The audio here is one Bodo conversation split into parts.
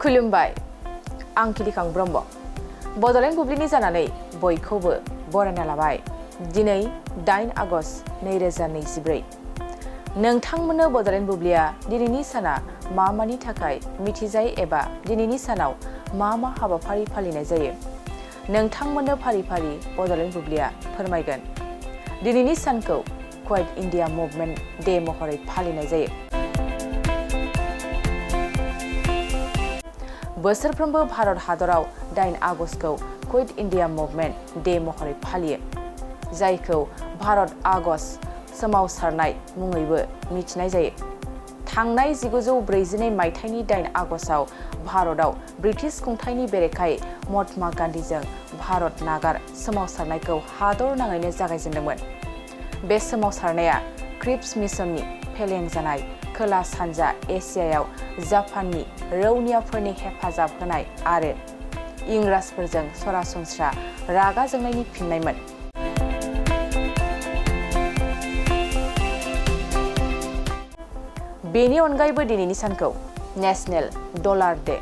खुलुमबाय आं किलिखां ब्रह्म बड'लेण्ड बुब्लिनि जानानै बयखौबो बरायना लाबाय दिनै 8 आगस्ट 2024 नोंथांमोननो बड'लेण्ड बुब्लिया दिनैनि साना मानि थाखाय मिथिजायो एबा दिनैनि सानाव मा हाबाफारि फालिनाय जायो नोंथांमोननो फारि फारि बड'लेण्ड बुब्लिया फोरमायगोन दिनैनि सानखौ क्वाइट इन्डिया मुभमेन्ट डे महरै फालिनाय जायो बोसोरफ्रोमबो भारत हादराव 8 आगस्टखौ क्विट इन्डिया मुभमेन्ट डे महरै फालियो जायखौ भारत आगस्ट सोमावसारनाय मुङैबो मिथिनाय जायो थांनाय 1942 मायथाइनि 8 आगस्टआव भारतआव ब्रिटिश खुंथायनि बेरेखायै महात्मा गान्धीजों भारत नागार सोमावसारनायखौ हादर नाङैनो जागायजेनदोंमोन बे सोमावसारनाया क्रिप्स मिशननि फेलें जानाय खोला सानजा एसियायाव जापाननि रौनियाफोरनि हेफाजाब होनाय आरो इंराजफोरजों सरासनस्रा रागा जोंनायनि फिननायमोन बेनि अनगायैबो दिनैनि सानखौ national dollar day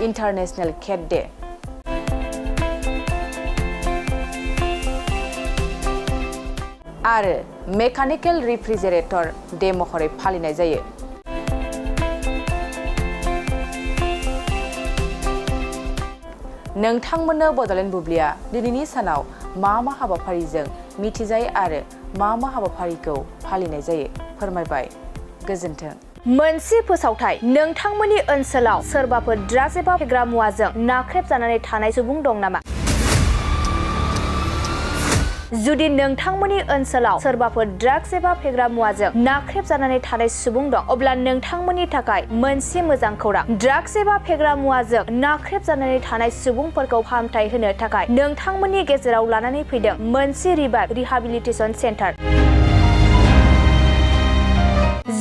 international cat day आरो मेकानिकेल रेफ्रिजारेटर डे महरै फालिनाय जायो नोंथांमोननो बड'लेण्ड बुब्लिया दिनैनि सानाव मा हाबाफारिजों मिथिजायो आरो मा हाबाफारिखौ फालिनाय जायो फोरमायबाय गोजोन्थों मोनसे फोसावथाय नोंथांमोननि ओनसोलाव सोरबाफोर ड्राग्स एबा फेग्रा मुवाजों नाख्रेबजानानै थानाय सुबुं दं नामा जुदि नोंथांमोननि ओनसोलाव सोरबाफोर ड्राग्स एबा फेग्रा मुवाजों नाख्रेबजानानै थानाय सुबुं दं अब्ला नोंथांमोननि थाखाय मोनसे मोजां खौरां ड्राग्स एबा फेग्रा मुवाजों नाख्रेबजानानै थानाय सुबुंफोरखौ फाहामथाय होनो थाखाय नोंथांमोननि गेजेराव लानानै फैदों मोनसे रिभाइभ रिहाबिलिटेसन सेन्टार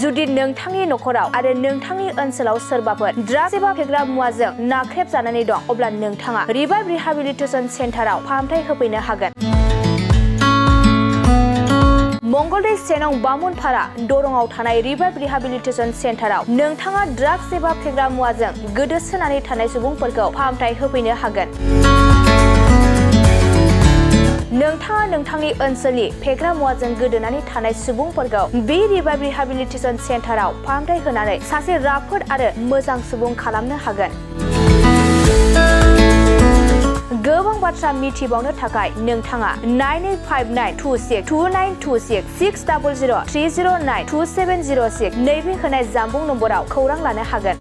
जुदि नोंथांनि नखराव आरो नोंथांनि ओनसोलाव सोरबाफोर ड्राग्स एबा फेग्रा मुवाजों नाख्रेबजानानै दं अब्ला नोंथाङा रिभाइभ रिहाबिलिटेसन सेन्टाराव फाहामथाय होफैनो हागोन मंगलदै सेनं बामुनपारा दरंआव थानाय रिभाइभ रिहाबिलिटेसन सेन्टाराव नोंथाङा ड्राग्स एबा फेग्रा मुवाजों गोदोसोनानै थानाय सुबुंफोरखौ फाहामथाय होफैनो हागोन नोंथाङा नोंथांनि ओनसोलनि फेग्रा मुवाजों गोदोनानै थानाय सुबुंफोरखौ बे रिभाइभ रिहाबिलिटेसन सेन्टाराव फाहामथाय होनानै सासे राफोद आरो मोजां सुबुं खालामनो हागोन गोबां बाथ्रा मिथिबावनो थाखाय नोंथाङा 9859262926 60030927006 नैबे होनाय जानबुं नम्बराव खौरां लानो हागोन